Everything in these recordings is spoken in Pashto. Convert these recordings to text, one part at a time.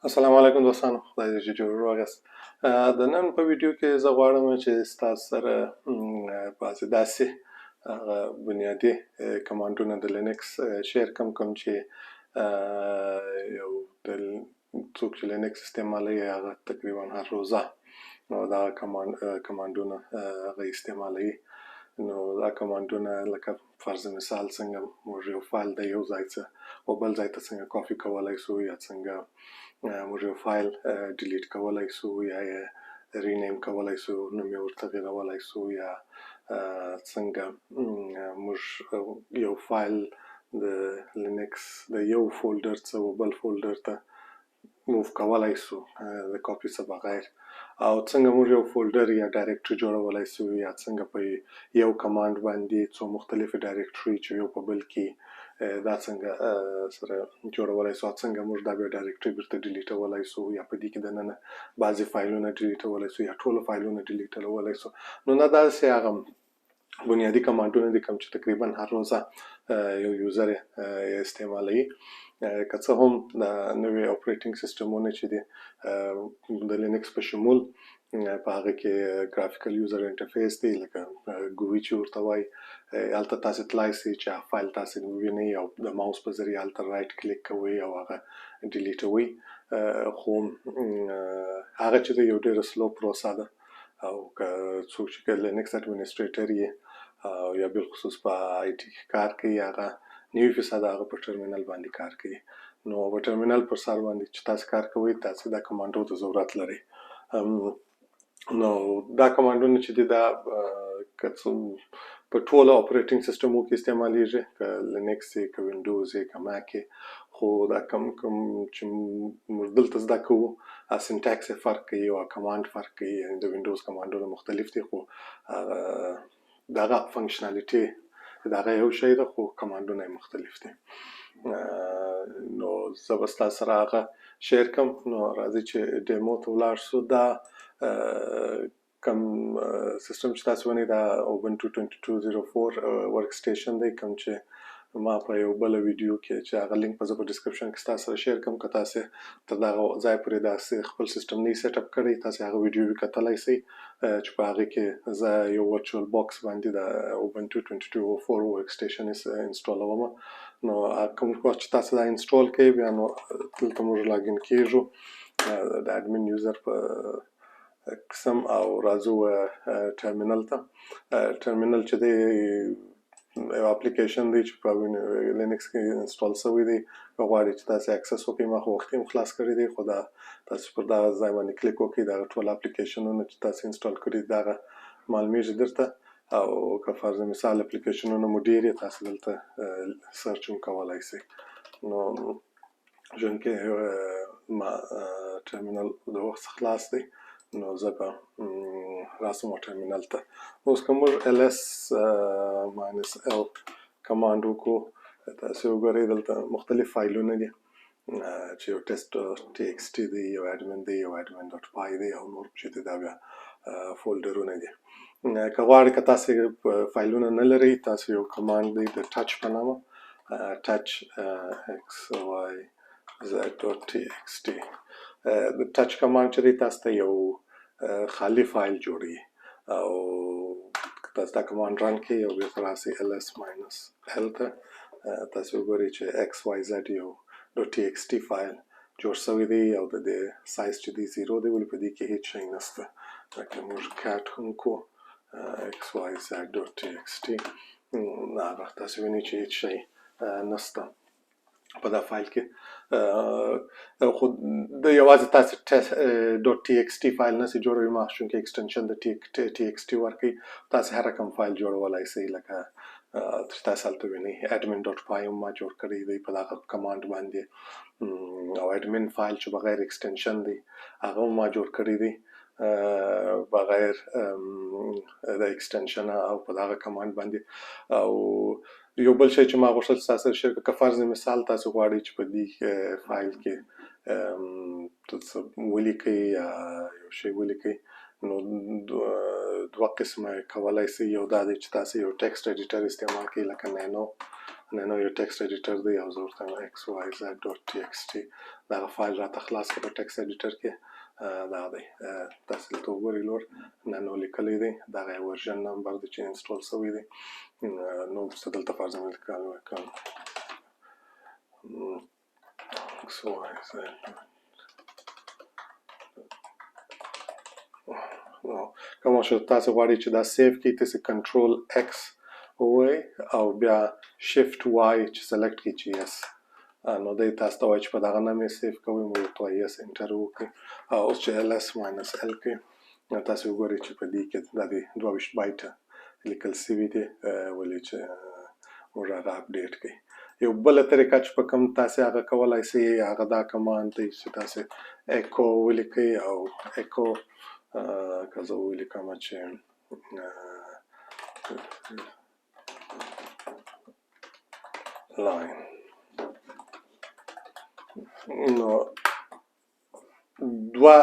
السلام علیکم دوستانو، خدای دې چې جوړ روغ یاست. د نن په ویډیو کې زه غواړم چې ستاسو سره بعضې داسې هغه بنیادي کمانډونه د لینکس share کړم، کوم چې یو د څوک چې لینکس استعمالوي هغه تقریبا هر روزه نو دا کمانډونه هغه استعمالوي. نو دا کمانډونه لکه فرض مثال څنګه موږ یو فایل د یو ځای څخه و بل ځای ته څنګه کاپي کولی شو، یا څنګه موږ یو فایل delete کولی شو، یا یې rename کولی شو، نوم یې ورته تغیرولای شو، یا څنګه موږ یو فایل د لینکس د یو folder څخه و بل folder ته move کولی شو د کاپي څخه بغیر، او څنګه موږ یو folder یا directory جوړولای شو، یا څنګه په یو command باندې څو مختلفې directory چې یو په بل کې دا څنګه سره جوړولای شو، او څنګه موږ دا بیا directory بیرته delete ولای شو، یا په دې کې دننه بعضې فایلونه delete ولای شو، یا ټولو فایلونه delete ولای شو. نو دا داسې هغه بنیادي کمانډونه دي کوم چې تقریبا هر روزه یو user استعمالوي. که څه هم د نوي operating سیستمونه چې دي د لینکس په شمول په هغه کې graphical user interface دی، لکه GUI چې ورته وایي، هلته تاسې تلای شئ چې هغه فایل تاسې ووینئ او د ماوس په ذریعه هلته right click کوئ او هغه delete وئ. خو هغه چې دی یو ډېره slow پروسه ده، او که څوک چې لینکس administrator یې او یا بالخصوص په IT کې کار کوي، هغه 90% هغه په ټرمینل باندې کار کوي. نو په ټرمینل پر سر باندې چې تاسې کار کوئ، تاسې دا کمانډو ته ضرورت لرئ. نو دا کمانډونه چې دي دا که څه په ټولو operating سیستمو کې استعمالیږي، که لینکس یې، که وینډوز یې، که مک یې، خو دا کوم کوم چې موږ دلته زده کوو syntax یې فرق کوي او command فرق کوي، یعنې د وینډوز کمانډونه مختلف دي، خو هغه دغه functionality دغه یو شی ده، خو کمانډونه یې مختلف دي. نو زه به ستاسو سره هغه share کړم. نو راځئ چې demo ته ولاړ شو. دا کوم سیستم چې تاسو وینئ دا Ubuntu 22.04 workstation دی، کوم چې ما په یو بله ویډیو کې چې هغه لینک به زه په description کې ستاسو سره share کړم، که تاسې تر دغه ځای پورې داسې خپل سیستم نه set up کړی، تاسې هغه ویډیو کتلی شئ چې په هغې کې زه یو virtual box باندې د Ubuntu 22.04 workstation انسټالوم. نو کوم وخت چې تاسې دا install کړئ، بیا نو دلته موږ login کیږو د admin user په قسم او راځو ټرمینل ته. ټرمینل چې دی یو اپلیکیشن دی چې په لینکس کې install شوی دی. که غواړئ چې تاسې access وکړئ، ما خو وختي هم خلاص کړی دی، خو دا تاسې پر دغه ځای باندې کلیک وکړئ، دغه ټول اپلیکیشنونه چې تاسې install کړي دغه معلومیږي درته. او که فرض مثال اپلیکیشنونه مو ډېر یې، تاسې دلته search هم کولی شئ. نو چونکې ما ټرمینل د وخت څخه خلاص دی، نو زه به راسم ټرمینل ته. اوس که موږ ls minus l command وکړو، تاسې وګورئ دلته مختلف فایلونه دي چې یو test.txt دی، یو ادمین دی، یو admin.py دی، او نور چې دی دا بیا فولډرونه دي. که غواړئ، که تاسې فایلونه نه لرئ، تاسې یو command دی د touch په نامه، touch xyz.txt. د touch command چې دی تاسو ته یو خالي فایل جوړوي، او که تاسو دا command run کړئ او بیرته راسئ ls minus l ته، تاسو وګورئ چې xyz یو .txt فایل جوړ شوی دی، او د دې سایز چې دی zero دی، ولې په دې کې هیڅ شی نشته. که موږ cat هم کړو xyz.txt، هغه تاسو وینئ چې هیڅ شی نشته په دا فایل کې. خو د یوازې تاسې .txt فایل نسی جوړوي، ما چونکې extension د txt ورکوي، تاسې هر رقم فایل جوړولای شئ، لکه چې تاسې هلته وینئ admin.py هم ما جوړ کړی دی په دغه command باندې، او admin فایل چې بغیر extension دی هغه هم ما جوړ کړی دی بغیر د extension او په دغه command باندې. او یو بل شی چې ما غوښتل ستاسو سره share کړم، که فرض مثال تاسو غواړئ چې په دې فایل کې څه ولیکئ یا یو شی ولیکئ، نو دوه قسمه کولای شئ. یو دا دی چې تاسو یو text editor استعمال کړئ، لکه nano. نانو یو text editor دی او زه ورته وایم xyz.txt. دغه فایل راته خلاص کړه په text editor کې. دا دی، تاسو دلته وګورئ، لور نانو لیکلی دی، دغه یې version number دی چې install شوی دی. نو وروسته دلته فرض وکړم xyz. نو کوم چې تاسو غواړئ چې دا save کړئ، تاسو control X ووایئ او بیا shift Y چې select کړئ چې yes. نو دی تاسو ته وایي چې په دغه نوم یې save کوئ، موږ ورته وایو yes، enter وکړئ. او اوس چې ls minus l کړئ، نو تاسو وګورئ چې په دې کې دا دی 22 بایټه لیکل شوي دي، ولې چې موږ هغه update کړئ. یو بله طریقه چې په کوم تاسې هغه کولای شئ، هغه دا command دی چې تاسې echo ولیکئ. او echo که زه ولیکم چې line، نو دوه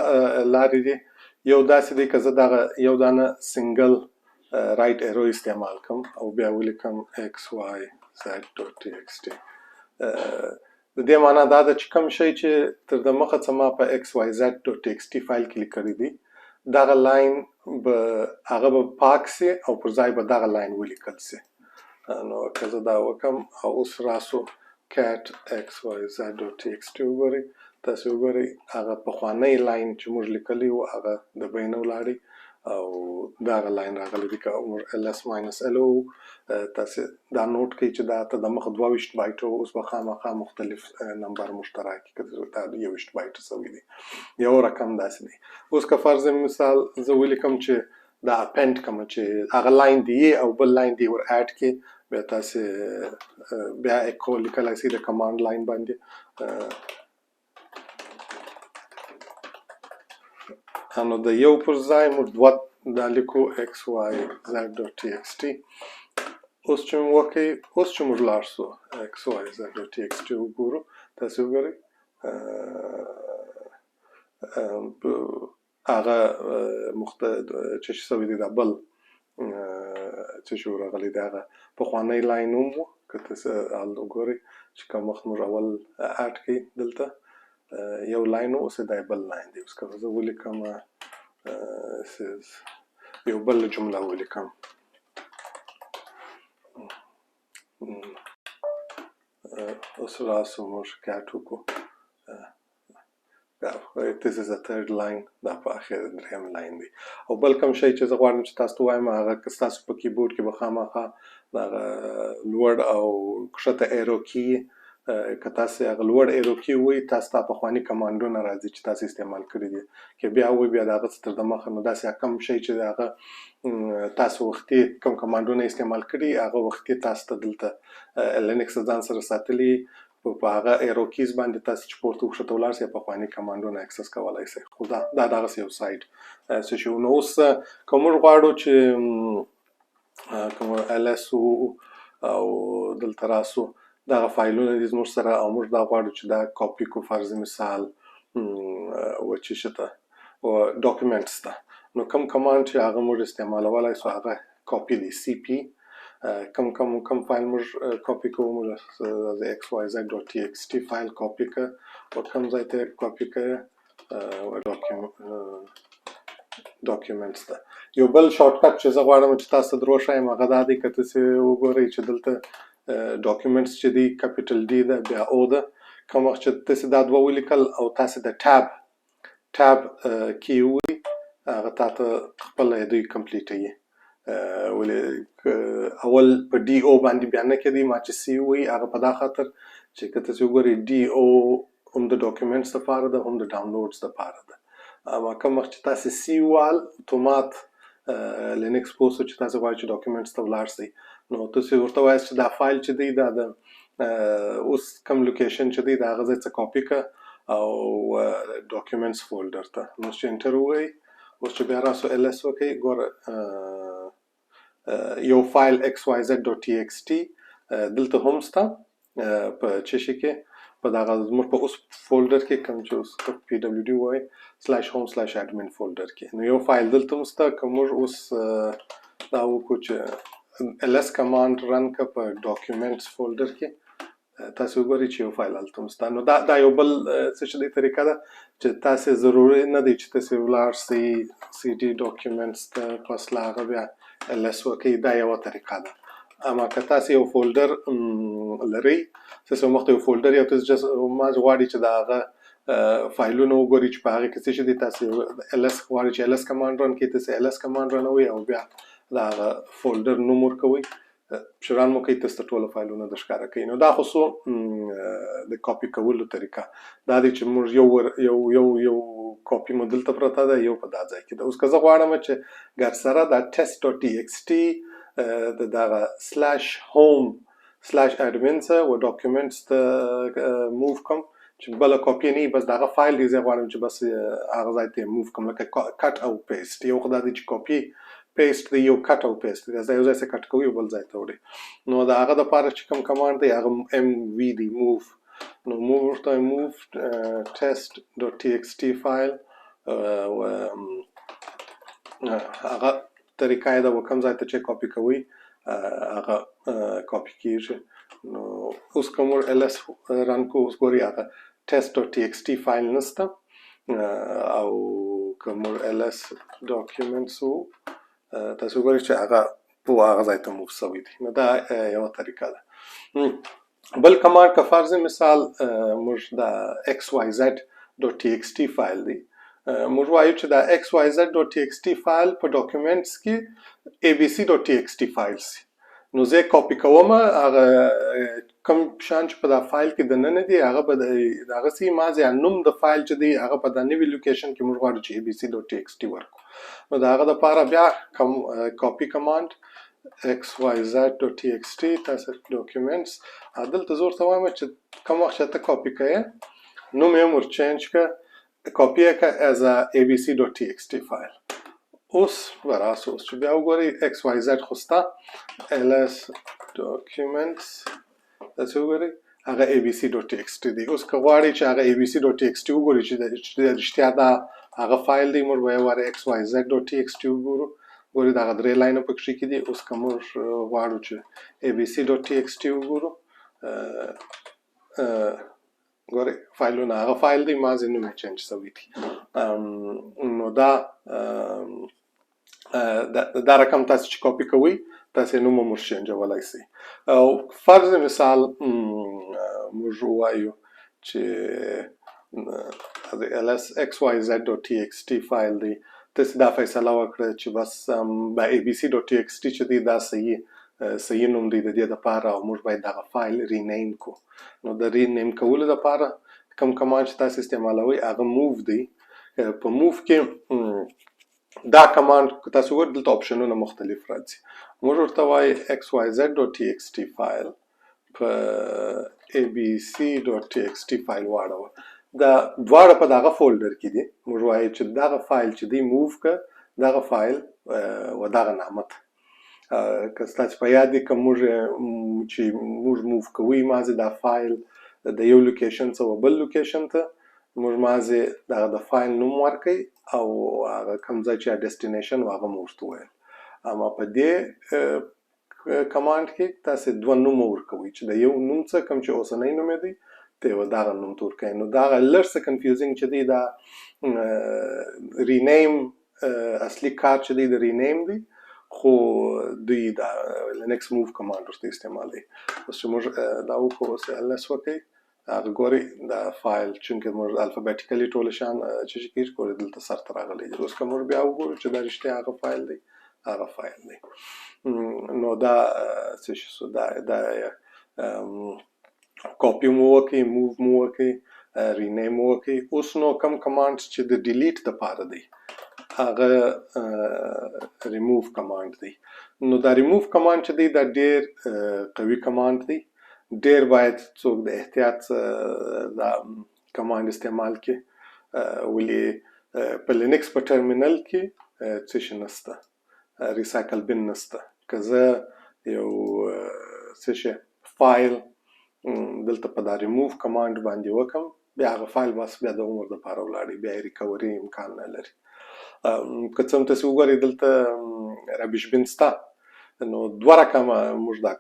لارې دي. یو داسې دی که زه دغه یو دانه single right arrow استعمال کړم او بیا ولیکم xyz.txt. د دې معنا دا ده چې کوم شی چې تر د مخه څه ما په xyz.txt فایل کې لیکلی دی، دغه line به هغه به پاک سي او پر ځای به دغه line ولیکل سي. نو که زه دا وکم او اوس راسو cat xyz.txt وګورئ، تاسو وګورئ هغه پخوانی line چې موږ لیکلی و هغه د بینه ولاړی او دغه line راغلی دی. که موږ ls minus l، تاسې دا note کړئ چې دا ته د مخه 22 بایټ و، اوس به خامخا مختلف نمبر موږ ته راکړي، که دا 21 بایټ سوی دی، یو رقم داسې دی. اوس که فرض مثال زه ولیکم چې دا append کوم چې هغه line دی او بل line دی ور add کړي، بیا تاسې بیا echo لیکلی سئ د command line باندې. نو د یو پر ځای موږ دوه دا لیکو xyz.txt. اوس چې موږ وکړئ، اوس چې موږ لاړ سو xyz.txt وګورو، تاسې وګورئ هغه چې سوی دی، دا بل څه شی راغلی دی، هغه پخوانی line هم و. که تاسې هلته وګورئ چې کوم وخت موږ اول add کړئ، دلته یو line و، اوس دا بل line دی. اوس که زه ولیکم یو بل جمله ولیکم، اوس راسو موږ cat وکړو، this is the third line، دا په اخر دریم line دی. او بل کوم شی چې زه غواړم چې تاسو ته ووایم، هغه که ستاسو په کیبورډ کې به خامخا دغه لوړ او کښته arrow key، که تاسې هغه لوړ arrow key ووایئ، تاسو ته پخواني command ونه راځي چې تاسو استعمال کړي دي، که بیا ووایئ بیا د هغه څه تر دمخه. نو داسې کوم شی چې هغه تاسو وختي کوم command ونه استعمال کړي، هغه وختي تاسو ته دلته لینکس ځان سره ساتلي، په هغه arrow keys باندې تاسو چې پورته وکښته ولاړ سئ پخواني command ونه access کولای سئ. خو دا دغسې یو side څه شی. نو اوس که موږ غواړو چې کوم ls او دلته راسو، دغه فایلونه دي زموږ سره او موږ دا غواړو چې دا کاپي کو فرض مثال و چې شي ته و documents ته، نو کوم command چې هغه موږ استعمالولای سو هغه کاپي دی، cp. کوم کوم کوم فایل موږ کاپي کوو؟ موږ xyz.txt فایل کاپي که او کوم ځای ته کاپي که؟ documents ته. یو بل shortcut چې زه غواړم چې تاسو ته در وښایم هغه دا دی، که تاسې وګورئ چې دلته documents چې دی capital D ده بیا O ده، کوم وخت چې تاسې دا دوه ولیکل او تاسې د tab key ووایئ، هغه تا ته خپله دوی complete وي. ولې اول په D O باندې بیا نه کېدی، ما چې C ووایي هغه په دا خاطر چې که تاسې وګورئ D O هم د documents دپاره ده هم د downloads دپاره ده، اما کوم وخت چې تاسې C ووهل، اتومات لینکس پوه سو چې تاسې غواړئ چې documents ته ولاړ سئ. نو تاسې ورته وایاست چې دا فایل چې دی دا د اوس کوم location چې دی د هغه ځای څخه کاپي که او documents folder ته. نو اوس چې enter ووایئ، اوس چې بیا راسو ls وکړئ، ګوره یو فایل xyz.txt دلته هم سته، په څه شي کې، په دغه زموږ په اوس folder کې کوم چې اوس pwd وایي /home/admin folder کې، نو یو فایل دلته هم سته. که موږ اوس دا وکړو چې ls command run که په documents folder کې، تاسو وګورئ چې یو فایل هلته هم شته. نو دا یو بل څه چې دی طریقه ده چې تاسې ضروري نه دی چې تاسې ولاړ سئ cd documents ته، پس له هغه بیا ls وکړئ. دا یوه طریقه ده. اما که تاسې یو folder لرئ، تاسې مخته یو folder یو تاسې just ما غواړئ چې د هغه فایلونه وګورئ چې په هغې کې څه شي دي، تاسې ls غواړئ چې ls command run کړئ، تاسې ls command رنوئ او بیا د هغه folder نوم ورکوئ چې run مو کوي، تاسو ته ټوله فایلونه در ښکاره کوي. نو دا خو سو د کاپي کولو طریقه. دا دی چې موږ یو یو یو یو کاپي مو دلته پرته ده، یو په دا ځای کې ده. اوس که زه غواړم چې ګرسره دا test.txt د دغه /home/admin څخه و documents ته move کوم چې بله کاپي نه وي، بس دغه فایل دی، زه غواړم چې بس هغه ځای ته یې move کوم، لکه cut او paste. یو خو دا دی چې copy paste دی، یو cut او paste دی، دا یو ځای څخه cut کوي او بل ځای ته وړي. نو د هغه دپاره چې کوم command دی هغه mv دی، move. نو move ورته move test.txt فایل، هغه طریقه یې ده و کوم ځای ته چې کاپي کوئ هغه کاپي کیږي. نو اوس که موږ ls run کوو، اوس ګورئ هغه test.txt فایل نشته، او که موږ ls documents وو، تاسو وګورئ چې هغه په هغه ځای ته move شوی دی. نو دا یوه طریقه ده. بل command که فرض مثال موږ دا xyz.txt فایل دی، موږ وایو چې دا xyz.txt فایل په documents کې abc.txt فایل سي. نو زه یې کاپي کوم، هغه کوم شیان چې په دا فایل کې دننه دي هغه به د هغه سي مازې نوم د فایل چې دی هغه په دا نوي location کې موږ غواړو چې abc.txt ورکړو. نو د هغه دپاره بیا copy command xyz.txt تاسو documents، دلته زه ورته وایم چې کوم وخت چې ته کاپي کوې نوم یې هم ور change کړه، کاپي یې کړه as a abc.txt فایل. اوس به راسو، اوس چې بیا وګورئ xyz خو سته، ls documents تاسو وګورئ هغه abc.txt دی. اوس که غواړئ چې هغه abc.txt وګورئ چې رښتیا دا هغه فایل دی، موږ به یو وار xyz.txt وګورو. ګورئ دغه درې لاینه پکښې کې دي. اوس که موږ غواړو چې abc.txt وګورو، ګورئ فایلونه هغه فایل دی، مازې نوم یې change شوی دی. نو دا رقم تاسو چې کاپي کوئ تاسې نوم هم ور چینجولی سئ. او فرض مثال موږ ووایو چې ls xyz.txt فایل دی، تاسې دا فیصله وکړه چې بس با abc.txt چې دی دا صحیح نوم دی د دې دپاره، او موږ باید دغه فایل rename کړو. نو د rename کولو دپاره کوم command چې تاسې استعمالوئ هغه move دی. په move کې دا command تاسو وګورئ دلته آپشنونه مختلف راځي. موږ ورته وایو xyz.txt فایل په abc.txt فایل واړوه. دا دواړه په دغه folder کې دي. موږ وایو چې دغه فایل چې دی move که دغه فایل و دغه نامه ته. که ستاسو په یاد دي که موږ چې موږ move کوئ مازې دا فایل د یو location څخه و بل location ته، موږ مازې دغه د فایل نوم ورکئ او هغه کوم ځای چې destination و هغه مو ورته وویل. اما په دې command کې تاسې دوه نومه ورکوئ چې د یو نوم څه کوم چې اوسنی نوم یې دی ته یو دغه نوم ته ورکوئ. نو دغه لږ څه confusing چې دی دا rename اصلي کار چې دی د rename دی، خو دوی دا Linux move command ورته استعمالوي. اوس چې موږ دا وکړو، اوس ls وکړئ، هغه ګورئ دا فایل چونکې موږ alphabetically ټول شیان چې کېږي ګورئ دلته سر ته راغلی دی. اوس که موږ بیا وګورو چې دا رښتیا هغه فایل دی، هغه فایل دی. نو دا څه شي سو، دا کاپي مو وکړئ، move مو وکړئ، rename مو وکړئ. اوس نو کوم command چې د delete دپاره دی هغه ریموو کمانډ دی. نو دا ریموو کمانډ چې دی دا ډیر قوي command دی، ډیر باید څوک د احتیاط دا command استعمال کړي. ولې په Linux په ټرمینل کې څه شي نشته، recycle bin نشته. که زه یو څه شي فایل دلته په دا ریموو کمانډ باندې وکم، بیا هغه فایل بس بیا د عمر دپاره ولاړی، بیا یې recovery امکان نه لري. که څه هم تاسې وګورئ دلته rubbish bin شته، نو دوه رقمه موږ دا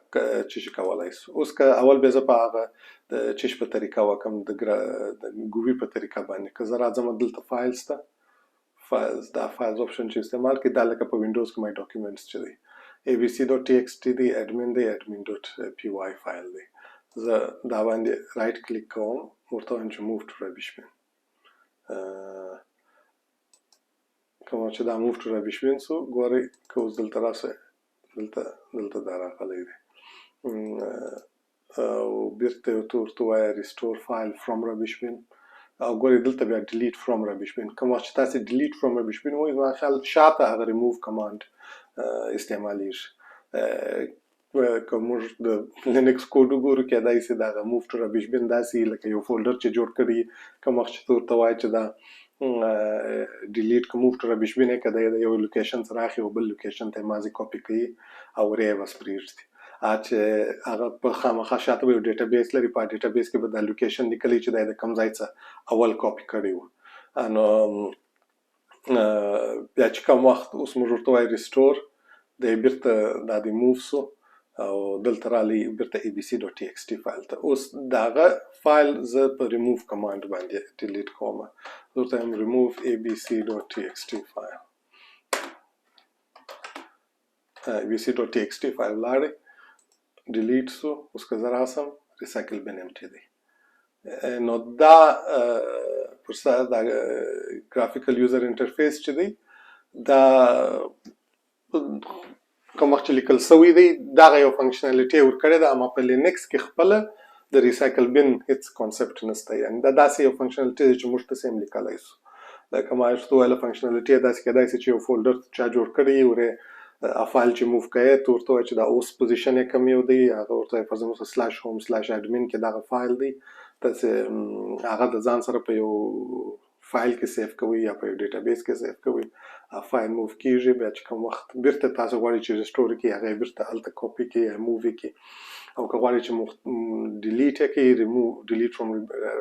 چیش کولای سو. اوس که اول به زه په هغه د چیش په طریقه وکم، د GUI په طریقه باندې، که زه راځم دلته files ته، files، دا files option چې استعمال کړي، دا لکه په وینډوز کې my documents چې دی، abc.txt دی، admin دی، admin.py فایل دی. زه دا باندې right click کوم، ورته وایم چې move to rubbish bin. کوم چې دا move to rubbish bin سو، ګورئ که اوس دلته راسئ، دلته دا راغلی دی. او بیرته یو ته ورته وایه restore file from rubbish bin، او ګورئ دلته بیا delete from rubbish bin. کوم وخت چې تاسې delete from rubbish bin وایئ، زما خیال شاته هغه remove command استعمالیږي. که موږ د لینکس کوډ وګورو، کیدای سي دغه move to rubbish bin داسې لکه یو folder چې جوړ کړي، کوم وخت چې ته ورته وایې چې دا delete که move to rubbish bin یې که دی یو location څخه راخي او بل location ته یې مازې کاپي کوي او ورې یې بس پرېږدي. چې هغه په خامخا شاته به یو database لري، په database کې به دا location لیکلی چې دا یې د کوم ځای څخه اول کاپي کړی و. نو بیا چې کوم وخت اوس موږ ورته وایو restore، دی بیرته دا دی move سو او دلته رالی بیرته abc.txt فایل ته. اوس دغه فایل زه په remove command باندې delete کوم، زه ورته وایم remove abc.txt فایل. abc.txt فایل لاړی delete سو. اوس که زه راسم recycle bin empty دی. نو دا پر سر دا graphical user interface چې دی، دا کوم وخت چې لیکل سوی دی، دغه یو functionality یې ورکړې ده، اما په لینکس کې خپله د recycle bin هیڅ concept نشته. یعنی دا داسې یو functionality ده چې موږ ته هم لیکلی سو. لکه ما ورته وویل، functionality یې داسې کېدای سي چې یو folder چا جوړ کړی ورې فایل چې move کوې، ته ورته وایې چې دا اوس position یې کوم یو دی، هغه ورته وایي فرض مثلا /home/admin کې دغه فایل دی، تاسې هغه د ځان سره په یو فایل کې save کوئ یا په یو database کې save کوئ، فایل move کیږي. بیا چې کوم وخت بیرته تاسو غواړئ چې restore کړئ، هغه یې بیرته هلته کاپي کړئ یا move یې کړئ. او که غواړئ چې delete یې کړئ، remove delete from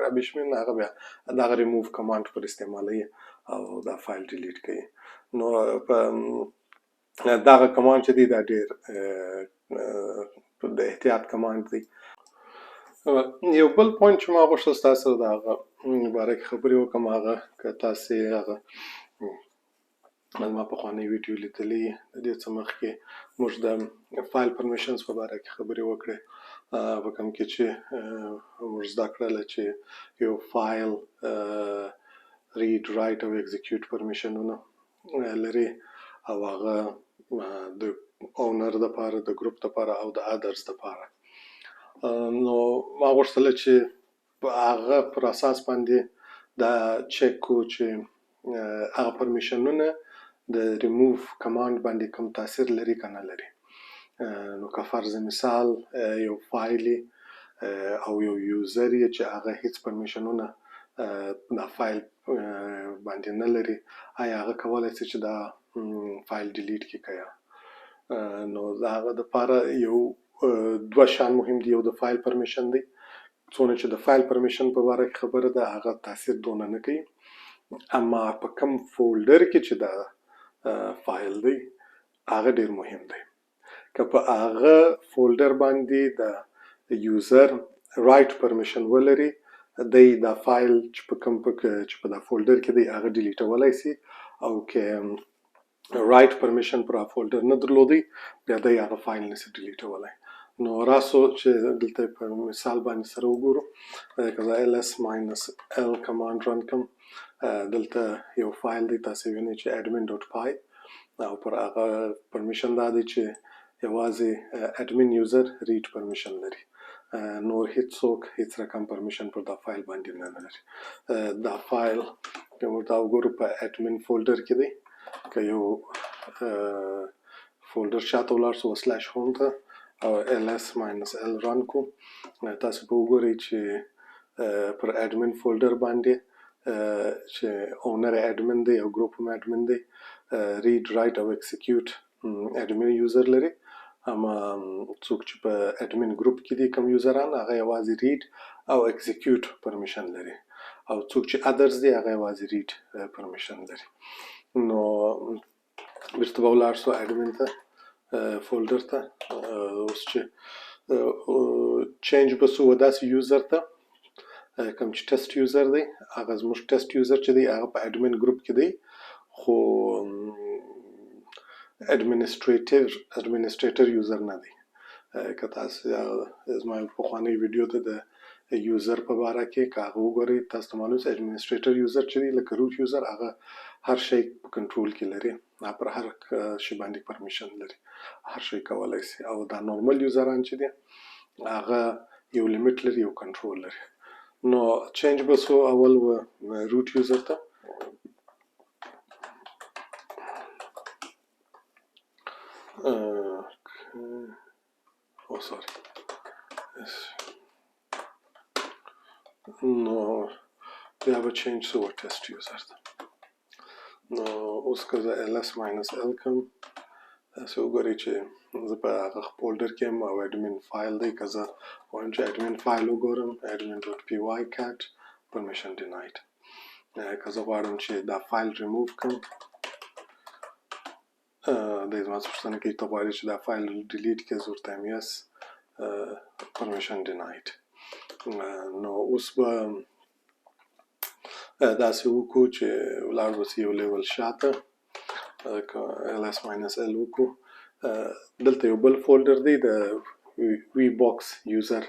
rubbish bin، هغه بیا دغه remove command پر استعمالوي او دا فایل delete کوي. نو په دغه command چې دی، دا ډېر د احتیاط command دی. یو بل point چې ما غوښتل ستاسو سره د هغه باره کې خبرې وکړم، هغه که تاسې هغه ما پخوانۍ ویډیو لیدلې، د دې څه مخکې موږ د file permissions په باره کې خبرې وکړې، په کوم کې چې موږ زده کړله چې یو فایل read، write او execute permission ونه لري، او هغه د owner دپاره، د group دپاره او د others دپاره. نو ما غوښتله چې په هغه پر اساس باندې دا چک کو چې هغه permission ونه د ریموو کمانډ باندې کوم تاثیر لري که نه لري. نو که فرض مثال یو فایل او یو user یې چې هغه هیڅ permission ونه دا فایل باندې نه لري، آیا هغه کولی شي چې دا فایل delete کړي که یا؟ نو د هغه دپاره یو دوه شیان مهم دي. یو د فایل permission دی، څونه چې د فایل permission په باره کې خبره ده هغه تاثیر دونه نه کوي، اما په کوم folder کې چې دا فایل دی هغه ډیر مهم دی. که په هغه folder باندې د user write permission ولري، دی دا فایل چې په کوم چې په دا folder کې دی هغه delete ولای سي، او که write permission پر folder نه درلودی بیا دی هغه فایل نسي delete ولای. نو راسو چې دلته په مثال باندې سره وګورو. که زه ls minus l command run کړم، دلته یو فایل دی، تاسې وینئ چې admin.py، او پر هغه permission دا دی چې یوازې admin user read permission لري، نور هیڅوک هیڅ رقم permission پر دا فایل باندې نه لري. دا فایل که موږ دا وګورو په admin folder کې دی. که یو folder شاته ولاړ سو /home ته او ls minus l run کو، تاسو به وګورئ چې پر admin folder باندې چې owner admin دی او group هم admin دی، read، write او execute admin user لري، اما څوک چې په admin group کې دي کوم user ان، هغه یوازې read او execute permission لري، او څوک چې others دي هغه یوازې read permission لري. نو بیرته به ولاړ سو admin ته، فولډر ته. اوس چې change به سو داسې user ته کوم چې test user دی، هغه زموږ test user چې دی هغه په admin group کې دی، خو administrator user نه دی. که تاسو زما یو پخوانۍ ویډیو ده د user په باره کې، که هغه وګورئ تاسو ته معلوم شي administrator user چې دی لکه root user، هغه هر شی په کنټرول کې لري، هغه پر هر شي باندې permission لري، هر شی کولی شي. او دا normal user ان چې دی هغه یو limit لري، یو کنټرول لري. نو change به سو اول و root user ته. Oh sorry, نو بیا به change سو test user ته. نو اوس که زه ls minus l کوم، تاسو وګورئ چې زه په هغه folder کې یم او admin file دی. که زه غواړم چې admin file وګورم، admin.py cat permission denied. که زه غواړم چې دا فایل ریموو کړم، دی زما څخه پوښتنه کوي ته غواړې چې دا file delete کړې؟ زه ورته وایم yes، permission denied. نو اوس به داسې وکړو چې ولاړ به سو یو level شاته، که ls minus l وکړو. دلته یو بل folder دی، د VBox user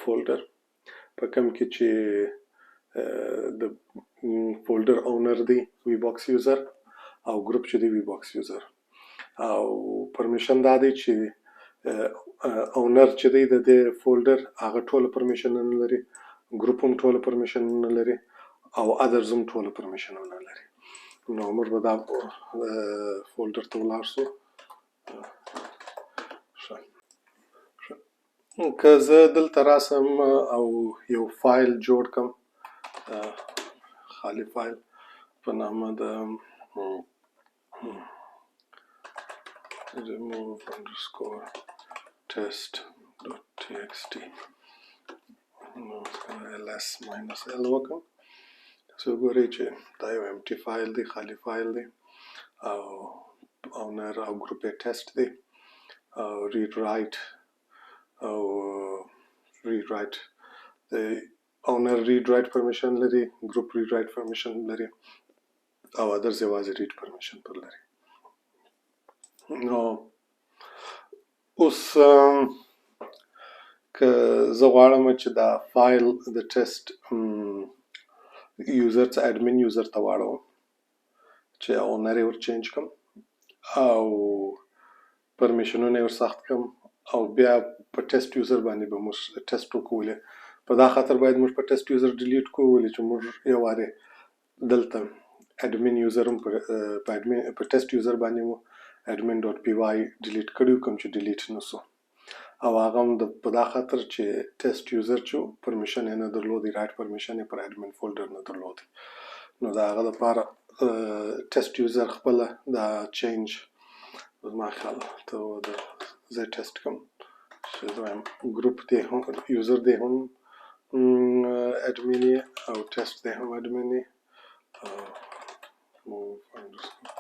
folder، په کوم کې چې د folder owner دی VBox user او group چې دی VBox user، او permission دا دی چې owner چې دی د دې folder هغه ټوله permission ونه لري، group هم ټوله permission ونه لري، او others هم ټوله permission ونه لري. نو موږ به دا folder ته ولاړ سو. که زه دلته راسم او یو فایل جوړ کړم، خالي فایل په نامه د remove underscore test dot txt، نو ls minus l وکړم، تاسو وګورئ چې دا یو empty file دی، خالي فایل دی، او owner او group یې ټیسټ دی، او read write او read write د owner read write permission لري، group read write permission لري، او others یوازې read permission پر لري. نو اوس که زه غواړم چې دا فایل د test user څخه admin user ته واړوم چې owner یې ور change کړم او permission ونه یې ور سخت کړم، او بیا په test user باندې به موږ ټیسټ وکړو. په دا خاطر باید موږ په test user delete کړو، ولې چې موږ یو وارې دلته admin user هم په admin په test user باندې مو admin.py delete کړی، کوم چې delete نه سو، او هغه هم په دا خاطر چې test user چې permission یې نه درلودی، write permission یې پر admin folder نه درلودی. نو د هغه دپاره test user خپله دا change زما خیال ته زه ټیسټ کوم چې زه وایم group دی هم user دی هم admin یې او ټیسټ دی هم admin یې، move underscore.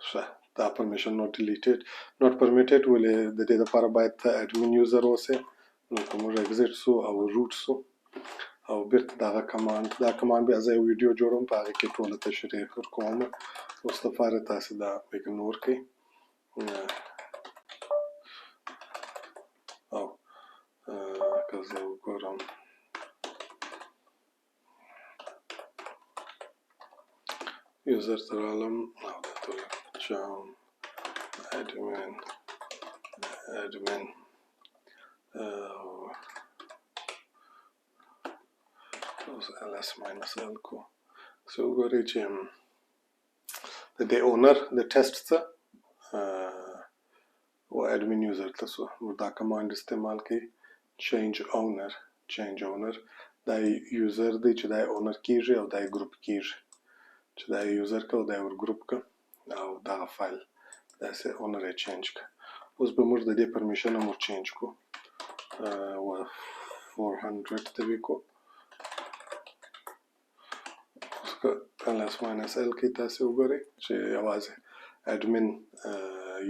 ښه، دا permission not deleted not permitted، ولې د دې دپاره باید ته admin user اوسې. نو که موږ exit سو او root سو او بیرته دغه command، دا command بیا زه یو ویډیو جوړوم په هغې کې ټوله تشریح ورکوم. اوس دپاره تاسې دا ignore کړئ. او که زه وګورم user ته رالم او دلته chown admin admin او اوس ls minus l کو، څه وګورئ چې د دې owner د ټیسټ څه و admin user ته سو. موږ دا command استعمال کړئ change owner. change owner دا user دی چې دا owner کیږي او دا group کیږي، چې دا user که او دا ور group که او دغه فایل داسې owner یې change که. اوس به موږ د دې permission هم ور change کړو، و 400 ته وکړو. اوس که ls minus l کې تاسې وګورئ چې یوازې admin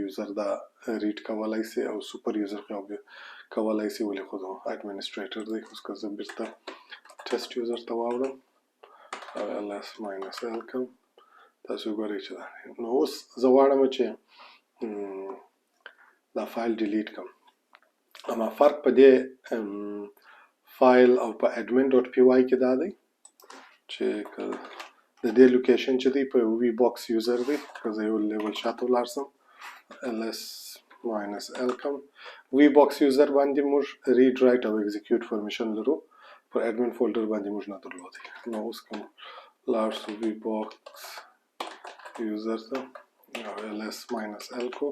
user دا read کولای سي او super user خو کولای سي، ولې خو administrator دی. اوس که زه بیرته test user ته واوړم او ls minus l کوم، تاسو وګورئ چې دا. نو اوس زه غواړم چې دا فایل delete کړم، اما فرق په دې فایل او په admin.py کې دا دی چې که د دې location چې دی په VBox user دی. که زه یو level شاته ولاړ سم، ls minus l کوم، VBox user باندې موږ read، write او execute permission لرو، پر admin folder باندې موږ نه درلودی. نو اوس کوم لاړ سو VBox user ته او ls minus l کو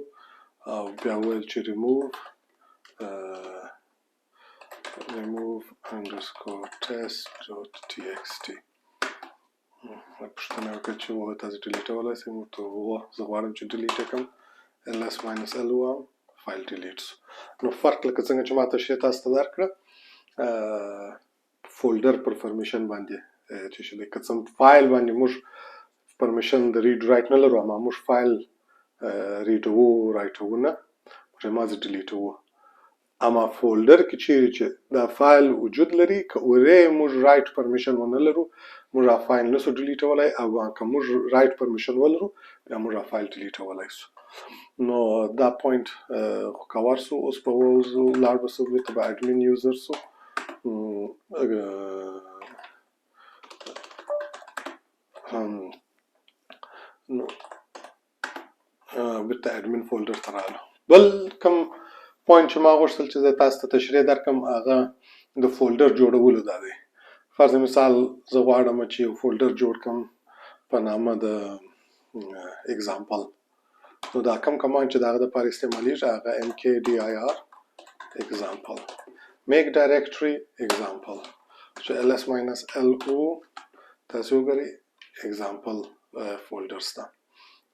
او بیا ویل چې remove_test.txt. پوښتنه وکړه چې وه تاسو delete ولی سئ؟ موږ ته وه زه غواړم چې delete یې کړم. ls minus l ووایم، فایل delete سو. نو فرق لکه څنګه چې ما تشریح تاسو ته درکړه، folder پر permission باندې چې شي، که څه فایل باندې موږ permission د read write نه لرو، اما موږ فایل read وو write وو نه، موږ یې مازې delete وو. اما folder کې چیرې چې دا فایل وجود لري، که اورې موږ write permission ونه لرو، موږ هغه فایل نسو delete ولی، او که موږ write permission ولرو، بیا موږ هغه فایل delete ولای سو. نو دا point خو cover سو. اوس به ووځو، لاړ به سو بیرته به admin user سو. نو بیرته admin folder ته رالو. بل کوم point چې ما غوښتل چې زه تاسو ته تشریح درکړم، هغه د folder جوړولو دا دی. فرض مثال زه غواړم چې یو folder جوړ کړم په نامه د example. نو دا کوم command چې د هغه دپاره استعمالیږي، هغه mkdir example، make directory example، چې ls minus lo، تاسو وګورئ example folder سته.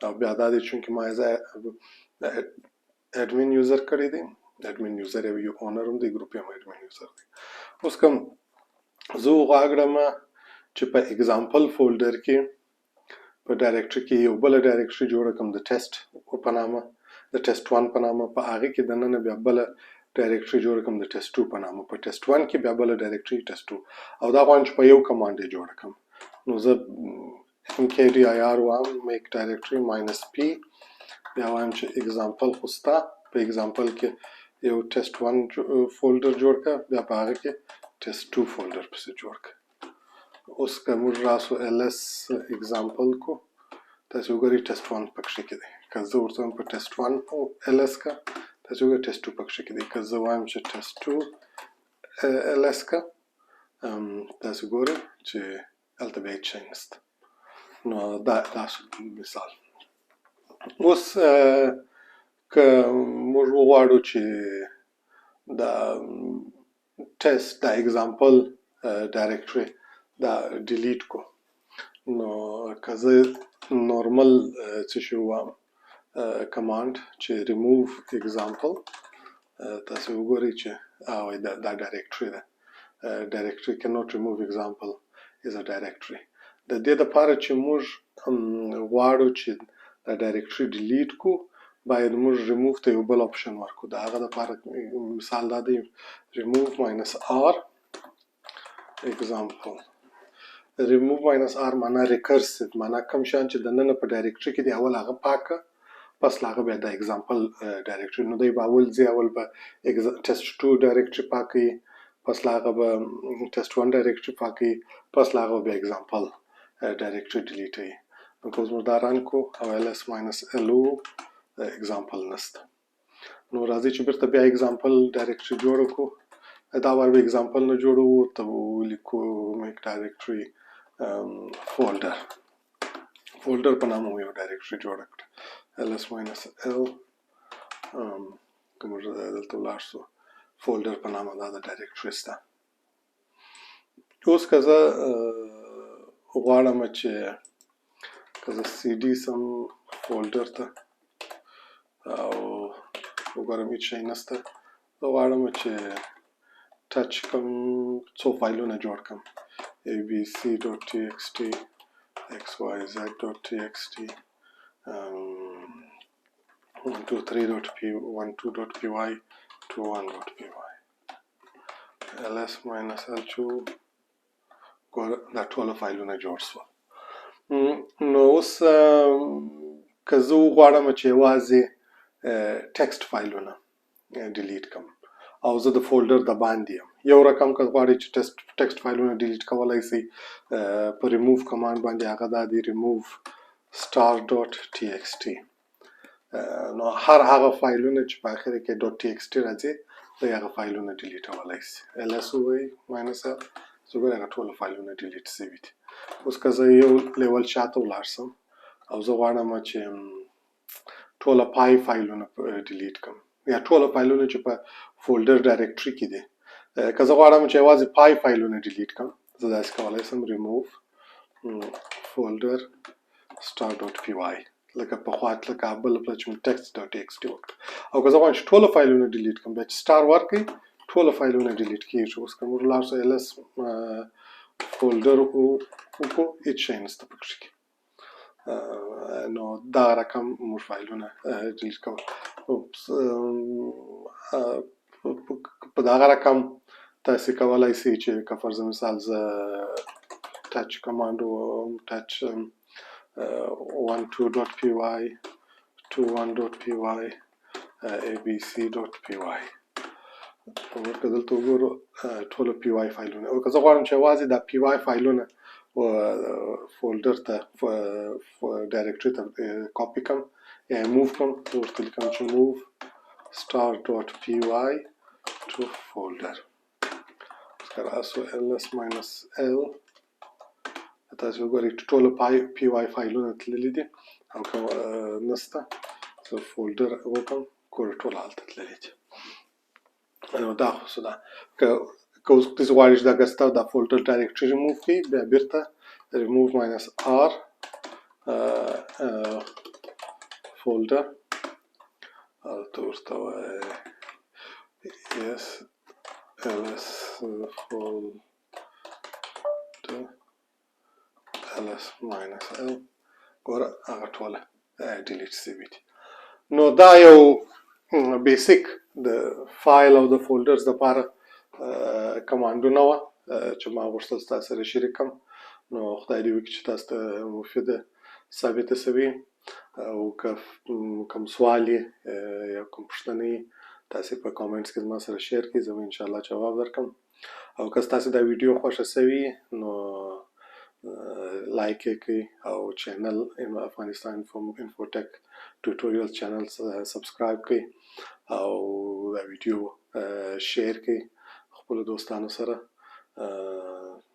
او بیا دا دی چونکې ما زه admin user کړی دی، admin user یو owner هم دی، group هم admin user دی. اوس کوم زه وغواړم چې په example folder کې په directory کې یو بله directory جوړه کړم د ټیسټ په نامه، د test 1 په نامه، په هغه کې دننه بیا بله directory جوړه کړم د test 2 په نامه، په test 1 کې بیا بله directory test 2، او دا غواړم چې په یو command یې جوړه کړم. نو زه mkdir وایم، make directory minus p، بیا وایم چې example خو سته، په example کې یو test 1 folder جوړ کړه، بیا په هغه کې test 2 folder پسې جوړ کړه. اوس که موږ راسو ls example کو، تاسو وګورئ test 1 پکښې کې دی. که زه ورته وایم په test 1 ls که، تاسو وګورئ test 2 پکښې کې دی. که زه وایم چې test 2 ls که، تاسو ګورئ چې هلته بیا هېڅ شی نشته. نو دا مثال. اوس که موږ وغواړو چې دا ټیسټ، دا example directory دا delete کو، نو که زه normal څه شی ووایم command چې remove example، تاسو وګورئ چې دا directory ده، directory cannot remove example is a directory. د دې دپاره چې موږ غواړو چې دا directory delete کو، باید موږ remove ته یو بل option ورکړو. د هغه دپاره مثال دا دی remove minus r example. remove minus r معنا recursive، معنا کوم شیان چې دننه په directory کې دی اول هغه پاک کړه، پس له هغه بیا د example directory. نو دی به اول ځي، اول به test 2 directory پاکوي، پس له هغه به test 1 directory پاکوي، پس له هغه به بیا example directory delete وي. نو که اوس موږ دا run کړو او ls minus lo، example نشته. نو راځئ چې بیرته بیا example directory جوړه کړو. دا وار به example نه جوړوو، ته به ولیکو make directory folder، folder په نامه مو یو directory جوړه کړه. ls minus l، که موږ دلته ولاړ سو folder په نامه دا د directory سته. اوس که زه غواړم چې که زه cd سم folder ته او وګورم هېڅ شی نشته، زه غواړم چې touch کوم، څو فایلونه جوړ کړم، abc.txt، xyz.txt، 1 2 3 dot p 12 dot py 21 dot py ls minus l چې ګوره، دا ټوله فایلونه جوړ شول. نو اوس که زه وغواړم چې یوازې text فایلونه delete کړم او زه د folder د باندې یم، یو رقم که غواړئ چې text فایلونه delete کولای شئ په ریموو کمانډ باندې، هغه دا دی: ریموو star.txt. نو هر هغه فایلونه چې په اخر کې .txt راځي، دی هغه فایلونه delete ولای شي. ls ووایي minus l، زه ګوره، هغه ټول فایلونه delete شوي دي. اوس که زه یو level شاته ولاړ شم او زه غواړم چې ټوله py فایلونه delete کړم یا ټوله فایلونه چې په folder directory کې دي، که زه غواړم چې یوازې py فایلونه delete کړم، زه داسې کولی شم: ریموو فولډر star.py، لکه پخوا لکه بل پله چې text.txt وکړ. او که زه غواړم چې ټوله فایلونه delete کړم، بیا چې star ورکړئ، ټوله فایلونه delete کیږي. اوس که موږ لاړ شو، ls folder وکړو، هیڅ شی نشته پکښې کې. نو دا رقم موږ فایلونه delete کوو. په دغه رقم تاسې کولای شئ چې که فرض مثال زه touch command ووهم، touch 12.py 21.py abc.py، موږ که دلته وګورو، ټوله py فایلونه. او که زه غواړم چې یوازې دا py فایلونه folder ته، directory ته کاپي کړم یا move کړم، زه ورته لیکم چې move star.py to folder. اوس که راسو، ls minus l، تاسو وګورئ چې ټول py فایلونه تللي دي. او که نسته، زه folder وکړم، ګوره، ټول هلته تللي دي. نو دا خو څه ده. که اوس تاسو غواړئ چې دا ګسته دا فولډر ډایرکټري ریموو کړئ، بیا بیرته ریموو ماینس آر فولډر او ته ورته وایې yes ls folder ls minus l، ګوره، هغه ټوله delete شوي دي. نو دا یو basic د فایل او د folders دپاره command ونه وه چې ما غوښتل ستاسو سره شریک کړم. نو خدای دې وکړي چې تاسو ته مفیده ثابته شوي. او که کوم سوال یا کوم پوښتنه یې، تاسې په comments کې زما سره share کړئ، زه به انشاءالله جواب درکړم. او که ستاسو دا ویډیو خوښه شوي، نو like یې کړئ او channel افغانستان Infotech Tutorial channel subscribe کړئ او دا ویډیو share کړئ خپلو دوستانو سره.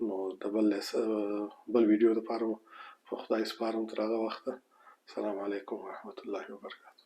نو د بل ویډیو لپاره په خدای سپارم. تر هغه وخته، السلام علیکم ورحمت الله وبرکاته.